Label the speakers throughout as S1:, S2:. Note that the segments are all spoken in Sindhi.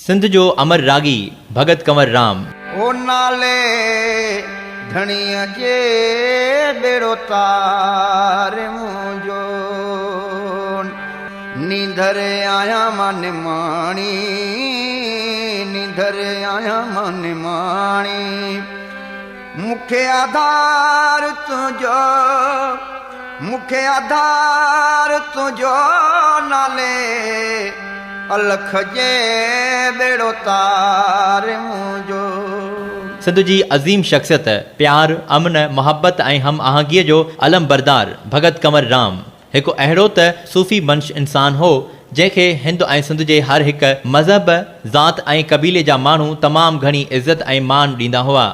S1: سنڌ جو امر راڳي ڀڳت ڪنور رام.
S2: او نالي ڌڻيء جي ٻيڙو تار منهنجو نينڌر آهيان مان نماڻي نينڌر آهيان مان نماڻي مون کي آڌار تنهنجو مون کي آڌار تنهنجو نالي الک جي ٻيڙو تار منهنجو.
S1: سنڌ جي عظيم شخصيت، پيار، امن، محبت ۽ هم آهنگيء جو علمبردار ڀڳت ڪنور رام هڪ اهڙو ته صوفي منش انسان هو، جنهن کي هند ۽ سنڌ جي هر هڪ مذهب، ذات ۽ قبيلي جا ماڻهو تمام گهڻي عزت ۽ مان ڏيندا هئا.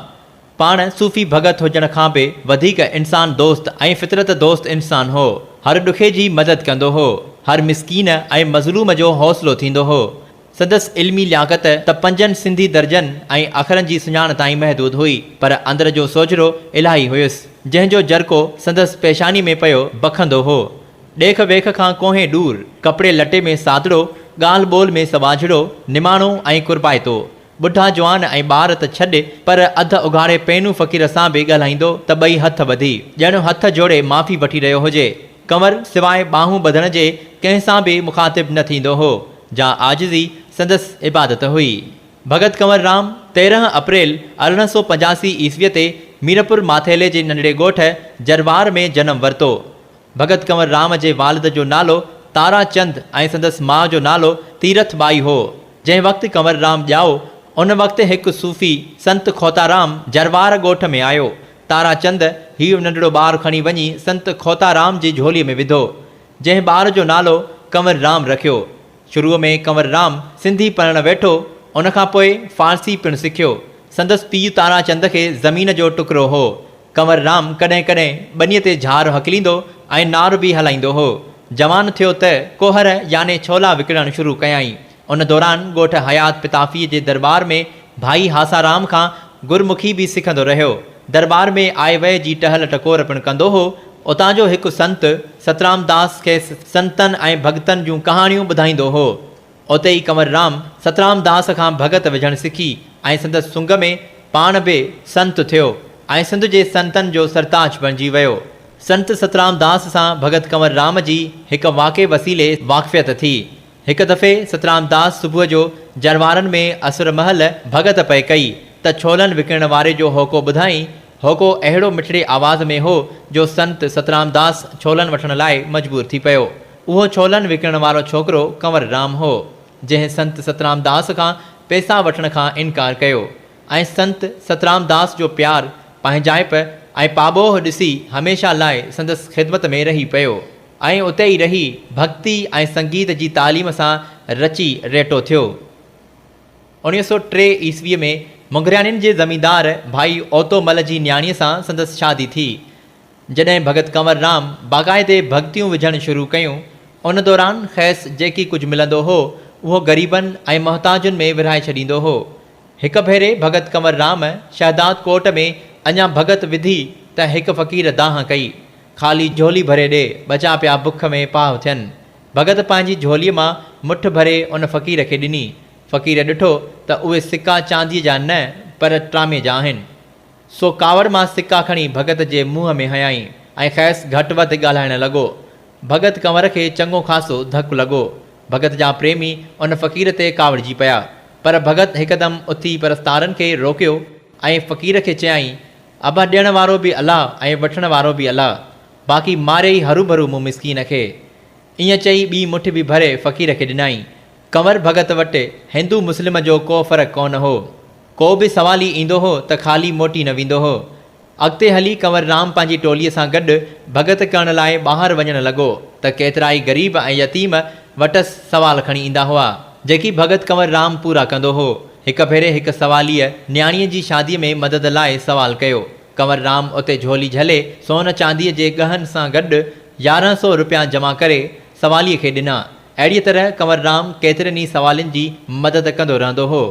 S1: پاڻ صوفي ڀڳت هجڻ کان به وڌيڪ انسان دوست ۽ فطرت دوست انسان هو. هر ڏکي جي مدد ڪندو هو. هر مسڪين ۽ مظلوم جو حوصلو ٿيندو هو. سندس علمي لياقت ته پنجن سنڌي درجن ۽ اکرن جي سڃاڻ تائين محدود هئي، پر اندر جو سوجهرو الاهي هيس، جنهن جو جرڪو سندس پيشاني ۾ پيو بکندو هو. ڏيک ويک کان ڪوهين ڏور، ڪپڙي لٽي ۾ سادڙو، ڳالهه ٻولهه ۾ سٻاجهڙو، نماڻو ۽ قربائتو. ٻڍا جوان ۽ ٻار ته ڇڏ، پر اڌ اگهاڙي پينو فقير سان به ڳالهائيندو ته ٻئي هٿ ٻڌي، ڄڻ هٿ جوڙي معافي وٺي رهيو هجي. ڪنور سواء ٻانهون ٻڌڻ جي ڪنهن سان به مخاطب نه ٿيندو هو، جا عاجزي سندس عبادت هئي. ڀڳت ڪنور رام 13 اپريل 1885 عيسويء تي ميرپور ماٿيلي جي ننڍڙي ڳوٺ جروار ۾ جنم ورتو. ڀڳت ڪنور رام جي والد جو نالو تارا چند ۽ سندس ماء جو نالو تيرٿ ٻائي هو. جنهن وقت ڪنور رام ڄائو، ان وقت هڪ صوفي سنت کوتارام جروار ڳوٺ ۾ آيو. تارا چند هيء ننڍڙو ٻار کڻي وڃي سنت کوتارام جي جهوليء ۾ وڌو، جنهن ٻار جو نالو ڪنور رام رکيو. شروع ۾ ڪنور رام سنڌي پڙهڻ ويٺو، ان کان پوء فارسي پڻ سکيو. سندس پيء تارا چند کي زمين جو ٽڪرو هو. ڪنور رام ڪڏهن ڪڏهن ٻنيء تي جهار هڪليندو ۽ نار به هلائيندو هو. جوان ٿيو ته ڪوهر يعني ڇولا وڪڻڻ شروع ڪيائين. ان دوران ڳوٺ حيات پتافيء جي درٻار ۾ ڀائي هاسارام کان گرمکي به سکندو رهيو. درٻار ۾ آئي وئي جي ٽهل ٽڪور پڻ ڪندو هو. اتان جو هڪ سنت سترامداس کيس سنتن ۽ ڀڳتن جون ڪهاڻيون ٻڌائيندو هو. اتي ئي ڪنور رام سترام داس کان ڀڳت وجهڻ سکي ۽ سندس سنگ ۾ پاڻ به سنت ٿيو ۽ سنڌ جي سنتن جو سرتاج بڻجي ويو. سنت سترام داس سان ڀڳت ڪنور رام جي هڪ واقعي وسيلي واقفيت ٿي. هڪ دفعي سترام داس صبح جو جروارن ۾ اسر مهل ڀڳت پئي ڪئي ته ڇولن وڪڻڻ واري جو هوڪو ٻڌائين. هوڪو اهڙو مٺڙي آواز ۾ هو جو سنت سترام داس ڇولن وٺڻ لاء مجبور ٿي پيو. اهو ڇولن وڪڻڻ وارو ڇوڪرو ڪنور رام هو، جنهن سنت سترام داس کان پئسا وٺڻ کان انڪار ڪيو ۽ سنت سترام داس جو پيار، پنهنجائپ ۽ پاٻوهه ڏسي هميشه لاء سندس خدمت ۾ رهي پيو ۽ اتي ئي رهي ڀڳتي ۽ سنگيت جي تعليم سان رچي ريٽو ٿيو. 1903 عيسويء ۾ مونگهرياڻين جي زميندار ڀائي اوتو مل جي نياڻيء سان سندس شادي ٿي. جڏهن ڀڳت ڪنور رام باقاعدي ڀڳتيون وجهڻ شروع ڪيون، ان دوران کيس جيڪي ڪجهه ملندو هو، اهو غريبن ۽ محتاجن ۾ ورهائي ڇڏيندو هو. هڪ ڀيري ڀڳت ڪنور رام شهداد ڪوٽ ۾ اڃا ڀڳت وڌي ته هڪ فقير دانهن ڪئي، خالي جهولي ڀري ڏي، ٻچا پيا بک ۾ پاهه ٿين. ڀڳت پنهنجي جهوليء مان مٺ ڀري ان فقير کي ڏني. فقير ڏٺو ته اهي سڪا چانديء جا نه پر ٽرامي جا آهن. سو ڪاوڙ مان سڪا کڻي ڀڳت جي منهن ۾ هنيائين ۽ کيس گهٽ وڌ ڳالهائڻ لڳو. ڀڳت ڪنور کي چڱو خاصو ڌڪ لڳو. ڀڳت جا پريمي ان فقير تي ڪاوڙجي پيا. پر ڀڳت هڪدم اٿي پرستارن کي روڪيو ۽ فقير کي چيائين، ابا ڏيڻ وارو به الله ۽ وٺڻ وارو به الله. باقي ماريئي هروڀرو مون مسڪين کي. ائين چئي ٻي مٺ به ڀري فقير کي ڏنائين. ڪنور ڀڳت وٽ هندو مسلم جو ڪو فرق ڪونه هو. ڪو به سوالي ايندو هو ته خالي موٽي نه ويندو هو. اڳتي هلي ڪنور رام پنهنجي ٽوليء سان گڏ ڀڳت ڪرڻ لاء ٻاهر وڃڻ لڳو ته ڪيترائي غريب ۽ يتيم وٽس سوال کڻي ايندا هئا، جيڪي ڀڳت ڪنور رام پورا ڪندو هو. هڪ ڀيري هڪ سواليء نياڻيء جي شاديء ۾ مدد لاء سوال ڪيو. ڪنور رام اتي جهولي جهلي سون چانديء جي ڳهن سان گڏ 11 سو رپيا جمع ڪري سواليء کي ڏنا. اهڙيء طرح ڪنور رام ڪيترن ئي سوالين جي مدد ڪندو رهندو هو.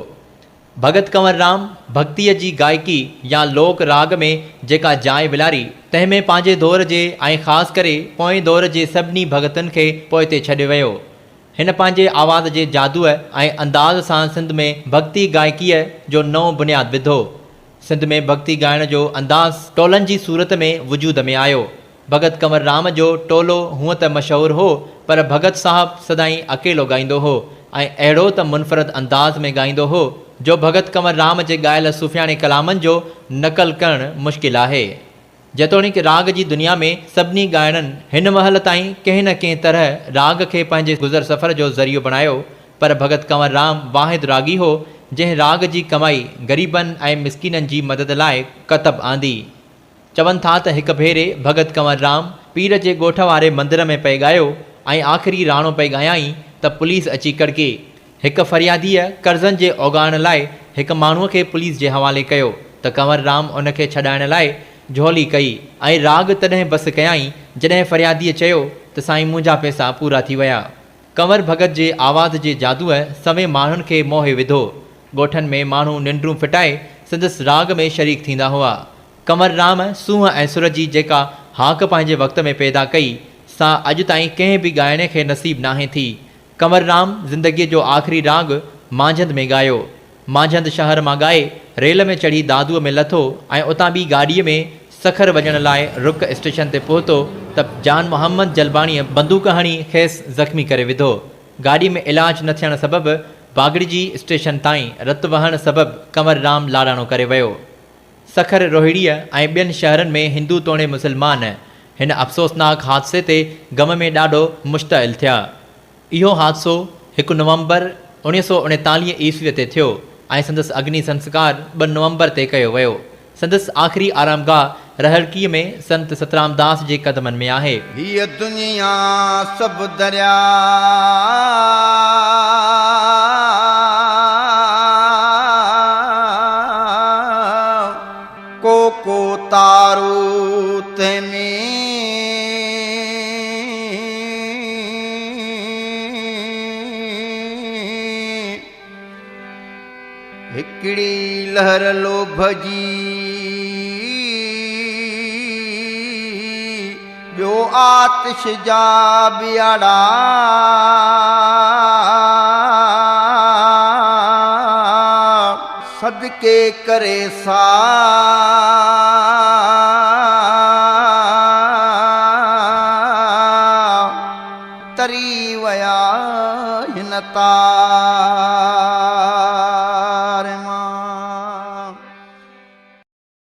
S1: ڀڳت ڪنور رام ڀڳتيء جي گائڪي يا لوڪ راڳ ۾ جيڪا جاء ولاري، تنهن ۾ پنهنجي دور جي ۽ خاص ڪري پوئين دور جي سڀني ڀڳتن کي پوئتي ڇڏي ويو. هن پنهنجي آواز جي جادوء ۽ انداز سان سنڌ ۾ ڀڳتي گائڪيء جو نئون بنياد وڌو. سنڌ ۾ ڀڳتي ڳائڻ جو انداز ٽولن جي صورت ۾ وجود ۾ آيو. ڀڳت ڪنور رام جو ٽولو هونء ته مشهور هو پر ڀڳت صاحب سدائين اڪيلو ڳائيندو هو ۽ اهڙو ته منفرد انداز ۾ ڳائيندو هو جو ڀڳت ڪنور رام جي ڳايل صوفياڻي ڪلامن جو نقل ڪرڻ مشڪل آهي. جيتوڻيڪ راڳ جي دنيا ۾ سڀني ڳائڻن هن مهل تائين ڪنهن نه ڪنهن طرح راڳ کي پنهنجي گذر سفر جو ذريعو بڻايو پر ڀڳت ڪنور رام واحد راڳي هو جنهن راڳ جي ڪمائي غريبن ۽ مسڪينن جي مدد لاء ڪتب آندي. چون ٿا ته هڪ ڀيري ڀڳت ڪنور رام پير جي ڳوٺ واري مندر ۾ پئي ڳايو ۽ آخري راڻو پئي ڳايائين ته پوليس اچي ڪڙڪي. هڪ فرياديء قرضن جي اوڳاڙڻ لاء هڪ ماڻهوء کي پوليس جي حوالي ڪيو ته ڪنور رام ان کي ڇڏائڻ لاء جهولي ڪئي ۽ راڳ تڏهن بس ڪيائين جڏهن فرياديء چيو ته سائين منهنجا پئسا پورا ٿي ويا. ڪنور ڀڳت جي آواز جي جادوء سوين ماڻهن کي موهي وڌو. ڳوٺن ۾ ماڻهو ننڊون ڦٽائي سندس راڳ ۾ شريڪ ٿيندا هئا. ڪنور رام سونهن ۽ سر جي جيڪا هاڪ پنهنجي وقت ۾ پيدا ڪئي، سا اڄ تائين ڪنهن به ڳائڻي کي نصيب ناهي ٿي. ڪنور رام زندگيء جو آخري راڳ مانجهند ۾ ڳايو. مانجهند شهر مان ڳائي ريل ۾ چڙهي دادوء ۾ لٿو ۽ اتان ٻي گاڏيء ۾ سکر وڃڻ لاء رڪ اسٽيشن تي پهتو ته جان محمد جلباڻيء بندوق هڻي کيس زخمي ڪري وڌو. گاڏي ۾ علاج نه ٿيڻ سبب باگڙجي اسٽيشن تائين رت وهڻ سبب ڪنور رام لاڏاڻو ڪري ويو. سکر، روهڙيء ۽ ٻين شهرن ۾ هندو توڻي مسلمان هن افسوسناڪ حادثي تي غم ۾ ڏاڍو مشتعل ٿيا. اهو حادثو هڪ نومبر 1939 عيسويء تي ٿيو ۽ سندس اگني سنسڪار ٻه نومبر تي ڪيو ويو. سندس آخري آرامگاهه رهڙڪيء ۾ سنت سترامداس جي قدمن ۾ آهي.
S2: هيء دنيا سڀ درياء. ڪو ڪو تارو تنهن ۾. هڪڙي لهر لوڀ جي، ٻيو آتش جا ٻياڙا. صدقي ڪري سا. تري ويا هن تار.